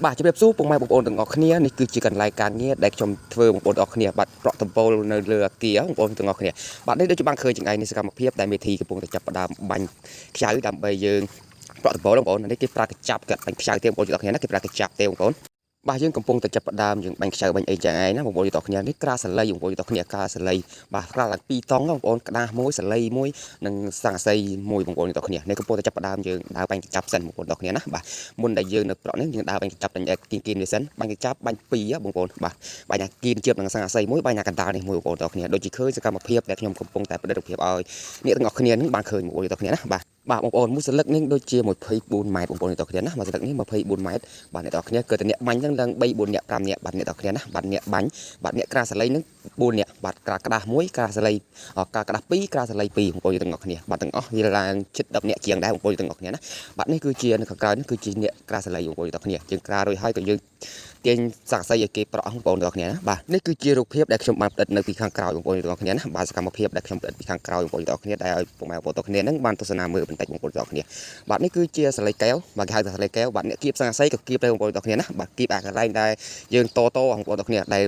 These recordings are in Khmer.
បាទជម្រាបសួរពុកម៉ែបងប្អូនទាំងអស់គ្នានេះគឺជាកន្លែងការងារដែលខ្ញុំធ្វើបងប្អូនទាំងអស់គ្នាបាទប្រក់ដំបូលនៅលើអគារបងប្អូនទាំងអស់គ្នាបាទនេះដូចជាបានឃើញចង្អៃនេះសកម្មភាពដែលមេធីកំពុងតែចាប់ផ្ដើមបាញ់ខ្ចៅដើម្បីយើងប្រក់ដំបូលបងប្អូននេះគេប្រើកញ្ចាប់គេបាញ់ខ្ចៅទេបងប្អូនទាំងអស់គ្នាណាគេប្រើកញ្ចាប់ទេបងប្អូនបាទយើងកំពុងតែចាប់ផ្ដើមយើងបាញ់ខ្ចៅបាញ់អីចឹងឯងណាបងប្អូនទាំងអស់គ្នានេះក្រាសាលីបងប្អូនទាំងអស់គ្នាក្រាសាលីបាទក្រាឡើង2តង់បងប្អូនក្តារមួយសាលីមួយនិងសង្កសីមួយបងប្អូនទាំងអស់គ្នានេះកំពុងតែចាប់ផ្ដើមយើងដើរបាញ់កញ្ចាប់សិនបងប្អូនទាំងអស់គ្នាណាបាទ មុនដែលយើងនៅប្រក់នេះយើងដើរបាញ់កញ្ចាប់បាញ់គៀនគៀនវាសិនបាញ់កញ្ចាប់បាញ់ពីរបងប្អូនបាទបាញ់អាគៀនជៀបនឹងសង្កសីមួយបាញ់អាកណ្ដាលនេះមួយបងប្អូនទាំងអស់គ្នាដូចជាឃើញសកម្មភាពដែលខ្ញុំកំពុងតែផ្ដិតរូបភាពឲ្យអ្នកទាំងអស់គ្នានឹងបានឃើញបងប្អូនទាំងអស់គ្នាណាបាទបាទបងប្អូនមួយសន្លឹកនេះដូចជា24ម៉ែត្របងប្អូនទាំងអស់គ្នាណាមួយសន្លឹកនេះ24ម៉ែត្របាទអ្នកទាំងអស់គ្នាគឺតែអ្នកបាញ់ហ្នឹងឡើង3 4អ្នក5អ្នកបាទអ្នកទាំងអស់គ្នាណាបាទអ្នកបាញ់បាទអ្នកក្រាសាលីហ្នឹង4អ្នកបាទក្រាក្តាស់មួយក្រាសាលីក្រាក្តាស់2ក្រាសាលី2បងប្អូនទាំងអស់គ្នាបាទទាំងអស់វាឡើងជិត10អ្នកជាងដែរបងប្អូនទាំងអស់គ្នាណា បាទនេះគឺជានៅខាងក្រៅនេះគឺជាអ្នកក្រាសាលីបងប្អូនទាំងគ្នាយើងក្រារួចហើយក៏យើងទាញស័ក្តិសិទ្ធិឲ្យគេប្រក់បងប្អូនទាំងគ្នាណាបាទនេះគឺជារូបភាពដែលខ្ញុំបានផ្ដិតនៅពីខាងក្រោយបងប្អូនទាំងគ្នាណាបាទសកម្មភាពដែលខ្ញុំផ្ដិតពីខាងក្រោយបងប្អូនទាំងគ្នាដែលឲ្យពុកម៉ែបងប្អូនទាំងគ្នាហ្នឹងបានទស្សនាមើលបន្តិចបងប្អូនទាំងគ្នាបាទនេះគឺជាសាលីកែវបាទគេហៅថាសាលីកែវបាទអ្នកគៀបស័ង្កសីក៏គៀបដែរបងប្អូនទាំងគ្នាណាបាទគៀបអាកន្លែងដែលយើងតតបងប្អូនទាំងគ្នាដែល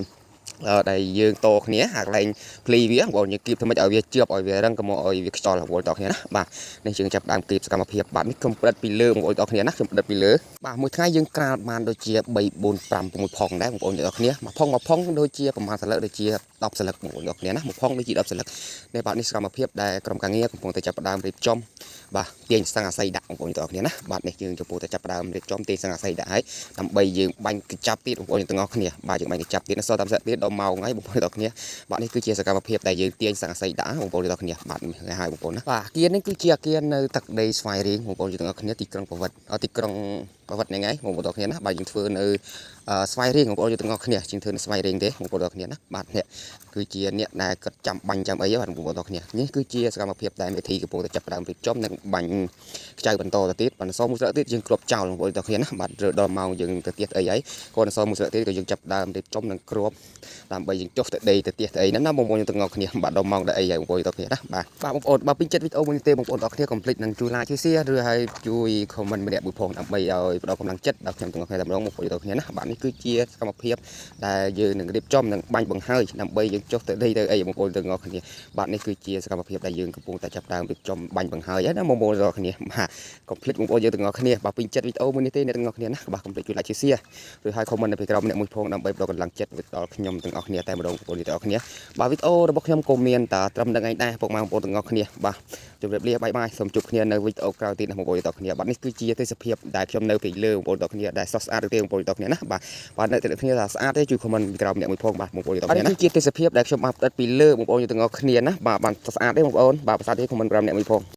ដែលយើងតគ្នាអាកន្លែងភ្លីវាបងប្អូនយើងគៀបធ្វើម៉េចឲ្យវាជឿបឲ្យវារឹងកុំឲ្យវាខ្យល់បងប្អូនទាំងគ្នាណាបាទ នេះយើងចាប់ដើមគៀបសកម្មភាពបាទនេះខ្ញុំផ្ដិតពីលើបងប្អូនទាំងគ្នាណាខ្ញុំផ្ដិតពីលើបាទមួយថ្ងៃយើងក្រាលបានដូចជា3 4 5 6ផុងដែរបងប្អូនទាំងគ្នាមួយផុងមួយផុងដូចជាប្រហែលសន្លឹកដូចជា10សន្លឹកបងប្អូនទាំងគ្នាណាមួយផុងដូចជា10សន្លឹកនេះបាទនេះសកម្មភាពដែលក្រុមការងារកំពុងតែចាប់ផ្ដើមរៀបចំបាទទាញសង្កសីដាក់បងប្អូនទាំងគ្នាណាបាទនេះយើងកំពុងតែចាប់ផ្ដើមរៀបចំទាញសង្កសីដាក់ហើយដើម្បីយើងបាញ់កញ្ចាប់ទៀតបងប្អូនទាំងអស់គ្នាបាទយើងបាញ់កញ្ចាប់ទៀតសល់តាមសទៀតដល់ម៉ោងហើយបងប្អូនទាំងគ្នា បាទនេះគឺជាសកម្មភាពដែលយើងទាញសង្កសីដាក់បងប្អូនទាំងអស់គ្នាបាទនេះហើយបងប្អូនណាបាទអាគារនេះគឺជាអាគារនៅទឹកដីស្វាយរៀងបងប្អូនទាំងអស់គ្នាទីក្រុងប្រវត្តិទីក្រុងប្រវត្តិហ្នឹងឯងបងប្អូនទាំងអស់គ្នាណាបាទយើងធ្វើនៅស្វាយរៀងបងប្អូនទាំងអស់គ្នាជាងធ្វើនៅស្វាយរៀងទេបងប្អូនទាំងអស់គ្នាណាបាទនេះគឺជាអ្នកដែលគាត់ចាំបាញ់ចាំអីបាទបងប្អូនទាំងអស់គ្នានេះគឺជាសកម្មភាពដែលមេធីកំពុងតែចាប់ផ្ដើមរៀបចំនិងបាញ់ខ្ចៅបន្តទៅទៀតបាទសមួយស្លឹកទៀតយើងគ្របចោលបងប្អូនទាំងអស់គ្នាណាបាទដល់ម៉ោងយើងទៅទៀតអីហើយគាត់សមួយស្លឹកទៀតក៏យើងចាប់ដើមរៀបចំនិងគ្រប ដើម្បីយើងចុះទៅដីទៅផ្ទះទៅអីហ្នឹងណាបងប្អូនទាំងអស់គ្នាបាទដល់ម៉ោងដល់អីហើយបងប្អូនទាំងគ្នាណាបាទបាទបងប្អូនបើពេញចិត្តវីដេអូមួយនេះទេបងប្អូនទាំងគ្នាកុំភ្លេចនឹងជួយ like ជួយ share ឬហើយជួយ comment ម្នាក់មួយផងដើម្បីឲ្យផ្ដល់កម្លាំងចិត្តដល់ខ្ញុំទាំងអស់គ្នាតែម្ដងបងប្អូនទាំងគ្នាណាបាទនេះគឺជាសកម្មភាពដែលយើងនឹងរៀបចំនិងបាញ់បង្ហើយដើម្បីយើងចុះទៅដីទៅអីបងប្អូនទាំងអស់គ្នាបាទនេះគឺជាសកម្មភាពដែលយើងកំពុងតែចាប់ដើមរៀបចំបាញ់បង្ហើយណាបងប្អូនទាំងអស់គ្នាបាទកុំភ្លេចបងប្អូនយើងទាំងអស់គ្នាបើពេញចិត្តវីដេអូមួយនេះទេអ្នកទាំងអស់គ្នាណាបាទកុំភ្លេចជួយ like ជួយ share ឬហើយ comment នៅពីក្រោមអ្នកមួយផងដើម្បីផ្ដល់កម្លាំងចិត្តដល់ខ្ញុំទាំងអស់គ្នាតែម្ដងបងប្អូនទាំងអស់គ្នាបាទវីដេអូរបស់ខ្ញុំក៏មានតែត្រឹមនឹងឯងដែរពុកម៉ែបងប្អូនទាំងអស់គ្នាបាទជម្រាបលា bye bye សូមជួបគ្នានៅវីដេអូក្រោយទៀតណាបងប្អូនទាំងអស់គ្នាបាទនេះគឺជាទេសភាពដែលខ្ញុំនៅពីលើបងប្អូនទាំងអស់គ្នាដែលស្រស់ស្អាតទេបងប្អូនទាំងអស់គ្នាណាបាទបាទនៅទាំងគ្នាថាស្អាតទេជួយ comment ពីក្រោមអ្នកមួយផងបាទបងប្អូនទាំងអស់គ្នាណានេះគឺជាទេសភាពដែលខ្ញុំបានផ្ដិតពីលើបងប្អូនទាំងអស់គ្នាណាបាទបានស្អាតទេបងប្អូនបាទស្អាតទេ comment ក្រោមអ្នកមួយផង។